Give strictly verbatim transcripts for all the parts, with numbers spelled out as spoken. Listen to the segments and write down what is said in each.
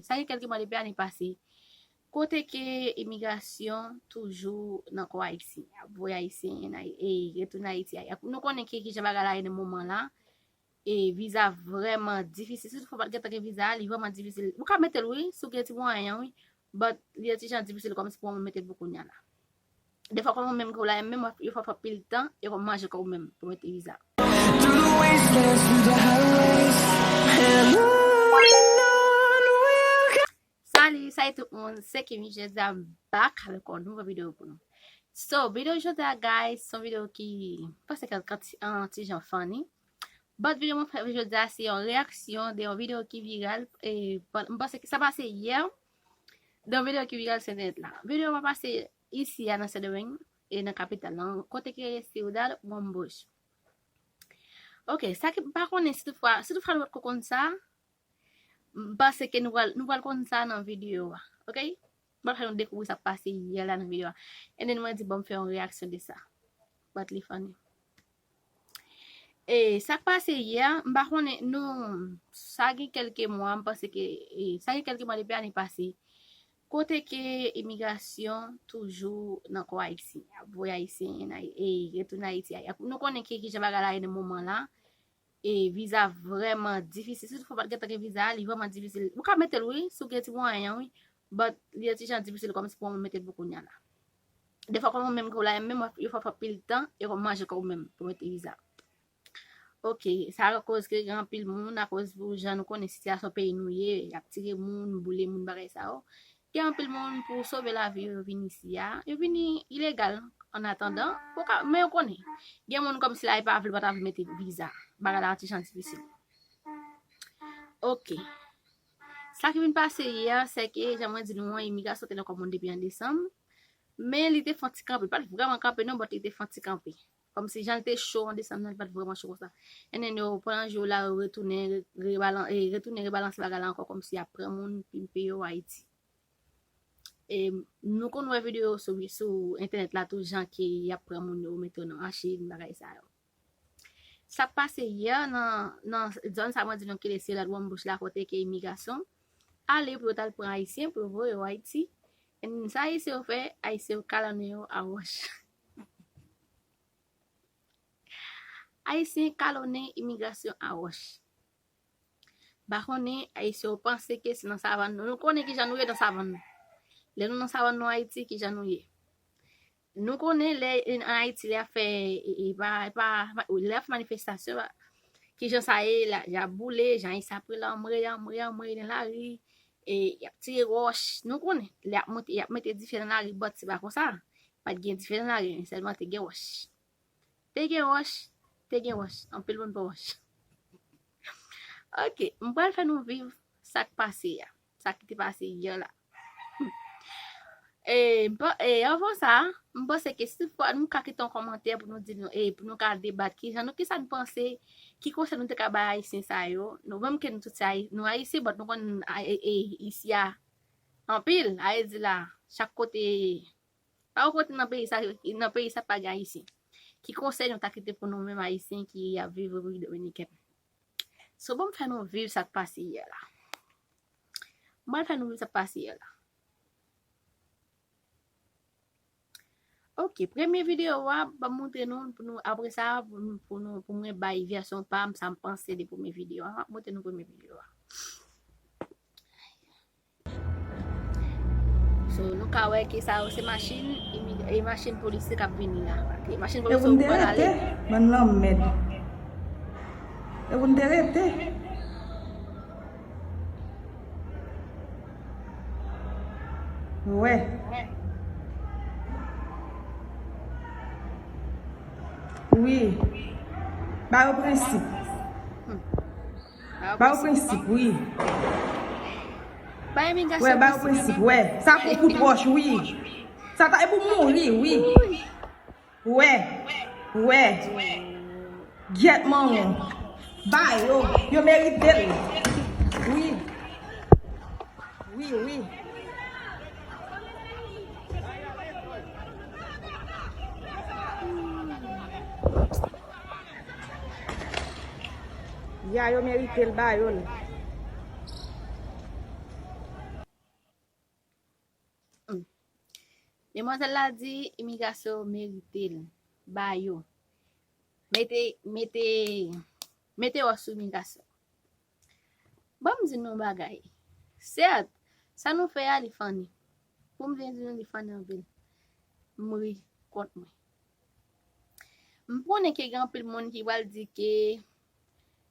Sa gen kèlke mwa depi ane pase. Kote ke imigrasyon toujou nan kò Ayisyen. Y ap voye Ayisyen, e, retounen Ayiti. Nou konnen ki, ki jan bagay la ye nan moman la. E viza vrèman difisil. Sitou fò w pa t gentan gen viza, li vrèman difisil. Ou ka mete l wi, si w gen ti mwayen an wi. But li yon ti jan difisil kòmsi pou w mete l pou kounye a la. Defwa kòm ou menm ke w la menm, yo fè w fè anpil tan, e kòm manje kò ou menm pou mete viza. Salut, salut tout moun, se Kimi, jodi a m back avèk yon nouvo videyo pou nou. So, videyo jodi a, guys, se yon videyo ki, m panse ke yon ti, yon ti jan funny. But videyo mwen fè jodi a, se yon reyaksyon de yon videyo ki viral, e, m panse ke sa pase yè, de yon videyo ki viral sou entènèt la. Videyo mwen pase isi a nan Sendomeng, e nan kapital lan, kote ki rele Ciudad Wambush. Ok, sa ki m pa konnen si toutfwa, si toutfwa nou potko konn sa, m panse ke nou pral, nou pral konn sa nan videyo a, ok? M pral fè nou dekouvri sa k pase yè la nan videyo a. And then mwen di, bon, m fè yon reyaksyon de sa. But li funny. E sa k pase yè, m pa konnen, nou, sa gen kèlke mwa, m panse ke, e, sa gen kèlke mwa depi ane pase. Kote ke imigrasyon toujou nan kò Ayisyen. Y ap voye Ayisyen, e, retounen Ayiti. Y ap, nou konnen ki, ki jan bagay la ye nan moman la. E viza vrèman difisil. Sitou fò w pa t gentan gen viza, li vrèman difisil. Ou ka mete l wi, si w gen ti mwayen an wi. But li yon ti jan difisil kòmsi pou w mete l pou kounye a la. Defwa kòm ou menm ke w la menm, yo fè w fè anpil tan, e kòm manje kò ou menm pou mete viza. Ok, sa akoz ke gen anpil moun, akoz pou jan nou konnen sitiyasyon peyi nou ye, y ap tire moun, boule moun, bagay sa yo. Gen anpil moun pou sove lavi yo, yo vin isi a. Yo vini ilegal, an atandan, pou ka, men yo konnen. Gen moun kòmsi la, e pa vle, pa ta vle mete viza. Bagay la yon ti jan difisil. Ok. Sa ki vin pase yè, se ke, jan mwen di nou an, imigrasyon te nan kò moun depi an desanm. Men li te fè yon ti kanpe. Li pa t vrèman kanpe non, but li te fè yon ti kanpe. Kòmsi jan l te cho an desanm nan, li pa t vrèman cho konsa. And then yo pran jou la, yo retounen, rebalan-, e, retounen rebalanse bagay la ankò, kòmsi y ap pran moun, pimpe yo Ayiti. E nou konn wè videyo sou, sou entènèt la tou, jan ke y ap pran moun yo, mete yo nan machin, bagay sa yo. Sa k pase yè nan, nan zòn sa mwen di nou ki rele Ciudad Wambush la, kote ke imigrasyon ale pou yo t al pran Ayisyen, pou yo voye yo Ayiti. And sa Ayisyen yo fè, Ayisyen yo kalonnen yo a wòch. Ayisyen kalonnen imigrasyon a wòch. M pa konnen, Ayisyen yo panse ke se nan savann nou. Nou konnen ki jan nou ye nan savann nou. Lè nou nan savann nou Ayiti, ki jan nou ye. Nou konnen lè, an Ayiti, lè y ap fè, e, e, pa, pa, pa, lè y ap fè manifestasyon, pa, ki jan sa ye, la, y ap boule, jan Ayisyen ap rele anmwe, anmwe, anmwe nan lari, e, y ap tire wòch. Nou konnen, lè y ap monte, y ap mete dife nan lari, but se pa konsa. Pa t gen dife nan lari, sèlman te gen wòch. Te gen wòch, te gen wòch, anpil moun pran wòch. Ok, m pral fè nou viv sa k pase a, sa ki te pase yè la. E, m pa, e, anvan sa, m panse ke si toutfwa nou ka kite yon kòmantè pou nou di nou, e, pou nou ka debat, ki jan nou, kisa nou panse, ki konsèy nou te ka bay Ayisyen sa yo, nou menm ke nou tout se Ayi-, nou Ayisyen, but nou konn, a, e, e, isi a, anpil, a, e di la, chak kote, pa yon kote nan peyi sa, nan peyi sa pa gen Ayisyen. Ki konsèy nou ta kite pou nou menm Ayisyen ki ap viv Repiblik Dominikèn? So, bon, m fè nou viv sa k pase yè la. M pral fè nou viv sa k pase yè la. Ok, premye videyo a, m ap montre nou, pou nou, apre sa, pou nou, pou nou, pou mwen bay vèsyon pa m, sa m panse de premye videyo a. M ap montre nou premye videyo a. So, nou ka wè ke sa yo se machin, imi-, e machin polis k ap vini la. E machin polis yo pral ale. Bann lanmèd. E pou n te rete. Wè. Wi. Ba yo prensip. Hmm. Ba yo prensip, wi. Ba imigrasyon prensip, wi. Wè, ba yo prensip, wè. Sa pou kout wòch, wi. Sa ta, e pou mouri, wi. Wè, wè. Gyèt manman. Ba yo, yo merite l. Wi. Wi, wi. Ya, yo merite l, ba yo l. Mm-mm. Demwazèl la di imigrasyon merite l. Ba yo. Mete, mete, mete wòch sou imigrasyon. Ban m di nou yon bagay. Sèt, sa nou fè a, li funny. Pou m vin di nou li funny anpil. M ri kont mwen. M konnen ke gen anpil moun ki pral di ke,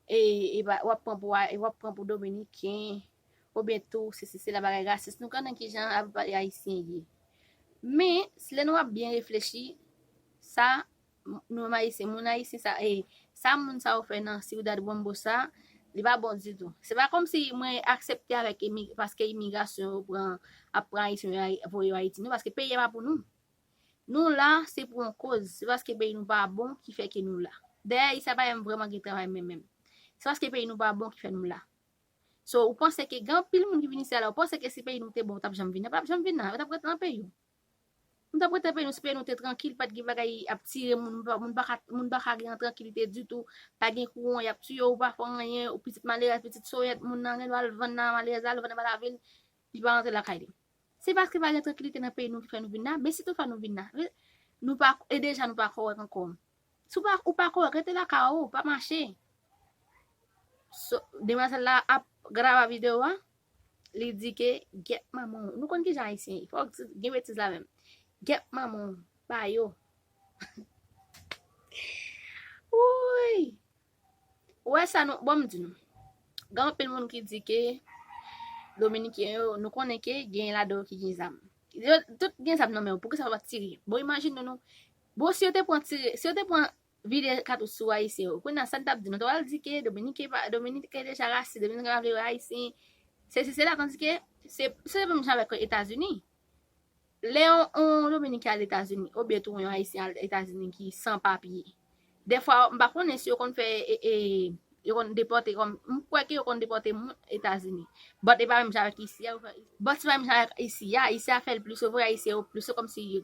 e, e ba, w ap pran pou, e w ap pran pou Dominiken, oubyen tou, se, se, se la bagay rasis. Nou konnen kijan ap pale Ayisyen ye. Men, si lè nou ap byen reflechi, sa, m-, nou menm Ayisyen, moun Ayisyen sa, e, sa moun sa yo fè nan Ciudad Bombo sa, li pa bon ditou. Se pa kòmsi mwen aksepte avèk imi-, paske imigrasyon yo pran, ap pran Ayisyen yo ay-, voye yo Ayiti, non, paske peyi a pa pou nou. Nou la, se pou yon koz. Se paske peyi nou pa bon ki fè ke nou la. Dayè, isi a pa menm vrèman gen travay menm menm. Se paske peyi nou pa bon ki fè nou la. So, ou panse ke gen anpil moun ki vin isi a la, ou panse ke si peyi nou te bon, yo t ap janm vin nan? Yo t ap janm vin nan, yo t ap rete nan peyi yo. Nou t ap rete nan peyi nou, si peyi nou te trankil, pa t gen bagay ap tire moun, moun pa, moun pa ka, moun pa ka gen an trankilite ditou, pa gen kouran, y ap tiye w, ou pa fè anyen, ou pitit malerèz, pitit soyèt, moun nan gen dwa al vann nan malerèz la, al vann nan Balavil, li pa rantre lakay li. Se paske pa gen trankilite nan peyi nou ki fè nou vin la, men se toutfwa nou vin la. Nou pa, e deja nou pa kòrèk ankò. Si w pa, ou pa kòrèk, rete lakay ou, pa mache. So, demwazèl la ap grava videyo a, li di ke, "Gyèt manman w." Nou konn kijan Ayisyen ye. Fòk di, gen betiz la menm. "Gyèt manman w, ba yo." Woy! Ou wè sa nou, bon, m di nou. Gen anpil moun ki di ke Dominiken yo, nou konnen ke gen ladan yo ki gen zam. Yo tout gen zam nan men yo, poukisa yo pa tire? Bon, imajine nou, bon, si yo te pran tire, si yo te pran vide katouch sou Ayisyen yo, kounye a sa n t ap di? Nou ta pral di ke Dominiken pa, Dominiken deja rasis, Dominiken pa vle wè Ayisyen, sesi sela, tandis ke se, se menm jan avèk Etazini. Lè yon, yon Dominiken al Etazini, oubyen tou yon Ayisyen al Etazini ki san papye, dèfwa, m pa konnen si yo konn fè, e, e, yo konn depòte kòm, m kwè ke yo konn depòte moun Etazini. But e pa menm jan avèk isi a, yo fè, but se pa menm jan avèk isi a, isi a fè l plis, yo voye Ayisyen yo plis, se kòmsi yo,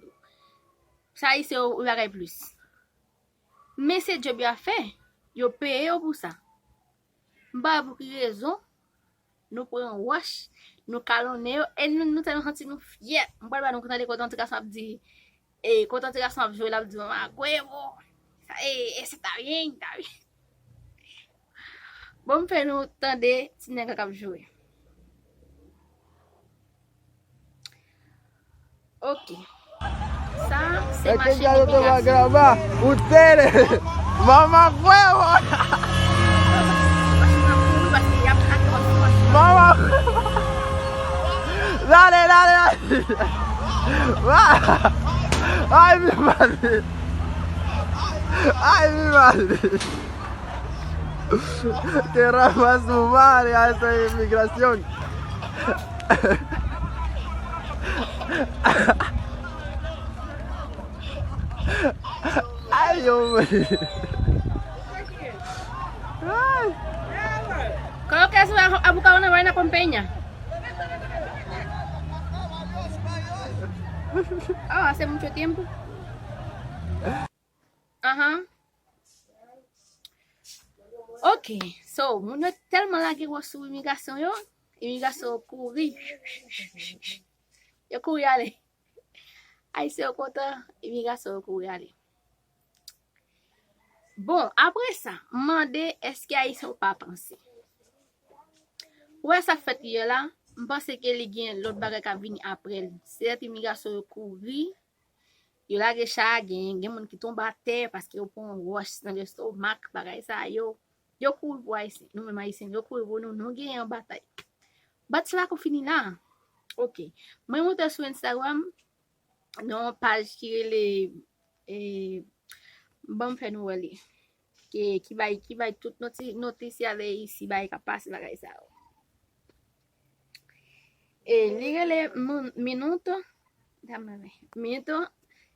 se Ayisyen yo, yo bagay plis. Men se djòb yo ap fè, yo peye yo pou sa. M pa wè pou ki rezon, nou pran wòch, nou kalonnen yo, e nou, nou tèlman santi nou fyè. M pral ba nou tande kote yon ti gason ap di, e, kote yon ti gason ap jwe, l ap di, "Manman, Aguero, sa, e, e, se ta bien, ta bien." Bon, m fè nou tande ti nèg la k ap jwe. Ok. Sa, se machin imigrasyon. Ustedes. Mamá huevo. Machin nan kouri paske y ap atake machin nan. Mamá. Dale, dale, dale. Ay, mi madre. Ay, mi madre. Te rapas tu madre a esa imigrasyon. Ay, hombre. Ay. Coloque eso a, a buscar una vaina con peña. Oh, hace mucho tiempo. Aha. Ok, so, moun yo tèlman lage wòch sou imigrasyon yo, imigrasyon yo kouri. Yo kouri ale. Ayisyen yo kontan, imigrasyon yo kouri ale. Bon, apre sa, m mande èske Ayisyen yo pa panse. Ou wè sa k fèt yè la, m panse ke li gen lòt bagay k ap vini apre l. Sèt imigrasyon yo kouri, yo lage cha, gen, gen moun ki tonbe atè paske yo pran wòch nan lestomak, bagay sa yo. Yo kouri pou Ayisyen, nou menm Ayisyen, yo kouri pou nou, nou genyen yon batay. But sa pa ko fini la. Ok. Mwen monte sou Instagram, nan yon paj ki rele, e, ban m fè nou wè li. Ki, ki bay, ki bay tout noti-, notisi avè isi, bagay k ap pase, bagay sa yo. E li rele Mun-, Minuto, Minuto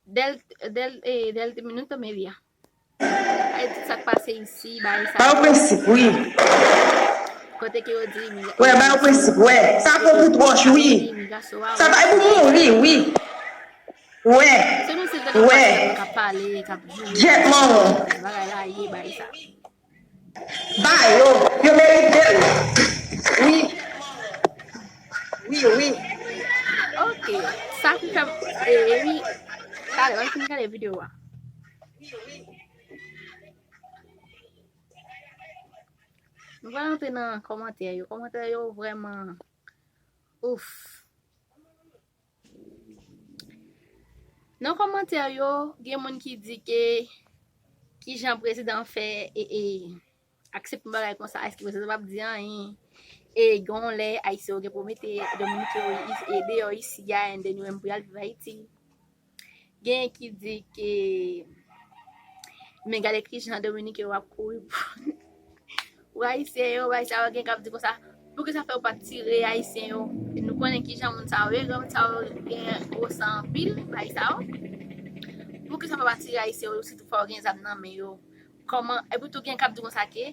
del, del, e, del Minuto Media. Ay, tout sa k pase isi, bagay sa. Ba yo prensip, wi. Kote ke yo di, wè, ba yo prensip, wè. Sa fò pou twòch, wi. Sa bay pou mouri, wi. Wè. Wè. Gyèt manman. Bagay la ye, bagay sa. Ba yo, yo merite l. Wi. Wi, wi. Ok. Sa ki fè m, e, e, wi. Talè, mwen fin gade videyo a. Nou pral antre nan kòmantè yo. Kòmantè yo vrèman, ouf. Nan kòmantè yo, gen moun ki di ke kijan prezidan fè e, e aksepte yon bagay konsa, èske prezidan p ap di anyen? E gen yon lè Ayisyen yo gen pou mete Dominiken yo is- e deyò isi a, and then yo menm pou y al viv Ayiti. Gen ki di ke, men gade kijan Dominiken yo ap kouri pou, pou Ayisyen yo, Ayisyen yo gen k ap di konsa, poukisa fè yo pa tire Ayisyen yo? Nou konnen kijan moun sa yo ye, granmoun sa yo gen gwo san anpil, bay sa yo. Poukisa fè yo pa tire Ayisyen yo, sitou fò yo gen zam nan men yo? Kòman, epi tou gen k ap di konsa ke,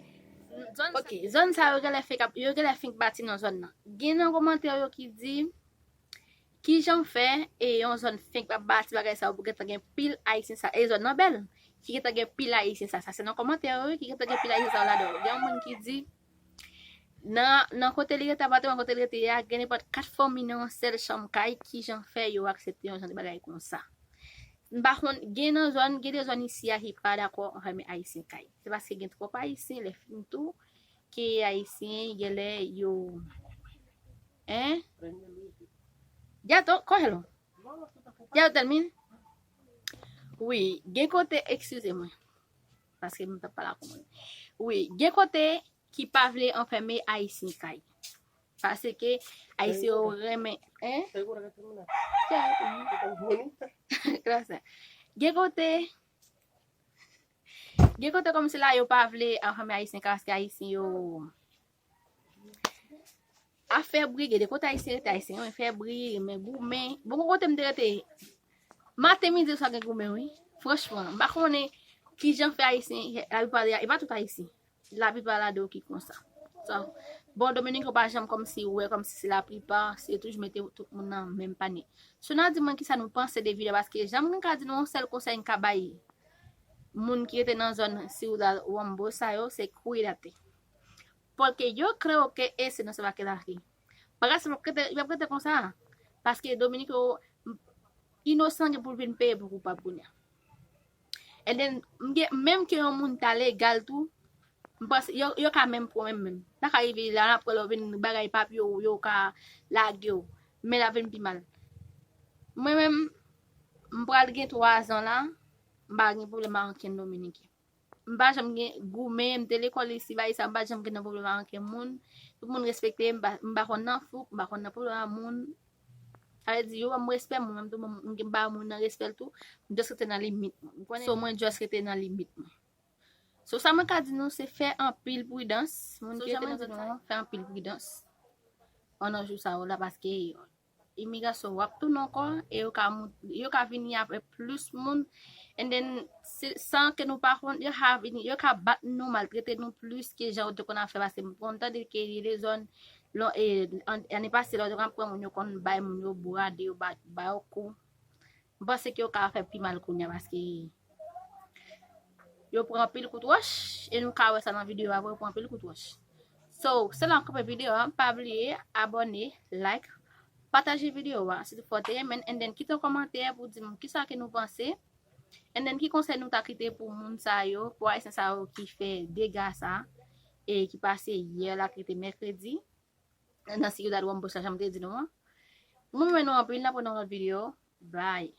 zòn sa- Ok, zòn sa yo genlè fenk ap, yo genlè fenk bati nan zòn nan. Gen nan kòmantè yo ki di, kijan fè e yon zòn fenk ap bati bagay sa yo pou gentan gen pil Ayisyen sa, e zòn nan bèl, ki gentan gen pil Ayisyen sa, sa se nan kòmantè yo wi, ki gentan gen pil Ayisyen sa yo ladan yo. Gen yon moun ki di, nan, nan kote li rete, apartman kote li rete a, gen nenpòt kat fanmi nan yon sèl chanm kay, kijan fè yo aksepte yon jan de bagay konsa? M pa konn, gen nan zòn, gen de zòn isi a ki pa dakò anfèmen Ayisyen kay. Se paske gen twòp Ayisyen, lè fini tou, ke Ayisyen, genlè yo, en? Gato, kò hello. Gato tèlmin? Wi, gen kote, eskize mwen. Paske m t ap pale ak yon moun. Wi, gen kote ki pa vle anfèmen Ayisyen kay. Paske Ayisyen yo renmen, en? Kòmsa. Gen kote, gen kote kòmsi la yo pa vle anfèmen Ayisyen kay, paske Ayisyen yo afè bri, gen de kote Ayisyen rete, Ayisyen renmen fè bri, renmen goumen. Bon, kote m te rete, maten, midi, swa gen goumen, wi. Franchman, m pa konnen kijan fè Ayisyen, laplipa, e pa tout Ayisyen. Laplipa ladan yo ki konsa. So, bon, Dominiken yo pa janm kòmsi wè, kòmsi se laplipa, se yo toujou mete tout moun nan menm panye. So, n a di mwen kisa nou panse de videyo, paske jan m ka di nou, yon sèl konsèy m ka bay moun ki rete nan zòn Ciudad Wambo sa yo, se cuídate. Porque yo creo que ese no se va a quedar aquí. Bagay sa p ap rete, p ap rete konsa. Paske Dominiken yo inosan gen pou l vin peye pou koupab kounye a. And then, m gen, menm ke yon moun ta legal tou, m panse, yo, yo ka menm pran menm menm. Sa ka rive la, n ap pran lè w vin bagay papye w, yo ka lage w. Men l ap vin pi mal. Mwen menm, m pral gen twa zan la, m pa gen pwoblèm ak ankenn Dominiken. M pa janm gen goumen, m te lekòl isi, bagay sa, m pa janm gen nan pwoblèm ak ankenn moun. Tout moun respekte m, m pa, m pa konn nan fouk, m pa konn nan pwoblèm ak moun. Sa vle di, yo ban m respè, mwen menm tou, m, m ba moun nan respè l tou. M just rete nan limit mwen. Ou konnen? So, mwen just rete nan limit mwen. So, sa mwen ka di nou, se fè anpil pridans. Moun ki rete nan zòn nan, fè anpil pridans pandan jou sa yo la, paske imigrasyon w ap tounen ankò, e yo ka mout-, yo ka vini avèk plis moun. And then, se, san ke nou pa konn, yo ka vini, yo ka bat nou, maltrete nou plis ke jan yo te konn ap fè, paske m konn tande ke gen de zòn, lon-, e, an-, ane pase, lè yo te konn ap pran moun, yo konn bay moun yo bourade, yo ba, ba yo kou. M panse ke yo ka fè pi mal kounye a, paske yo pran anpil kout wòch, e nou ka wè sa nan videyo a, yo pran anpil kout wòch. So, se la m kanpe videyo a, pa bliye abòne, like, pataje videyo a, sitou fò w te renmen l, and then kite yon kòmantè pou di m kisa ke nou panse, and then ki konsèy nou ta kite pou moun sa yo, pou Ayisyen sa yo ki fè dega sa, e ki pase yè la, ki te mèkredi, nan Ciudad Wambo sa, jan m te di nou an. Mwen renmen nou anpil, n ap wè nan yon lòt videyo. Bye.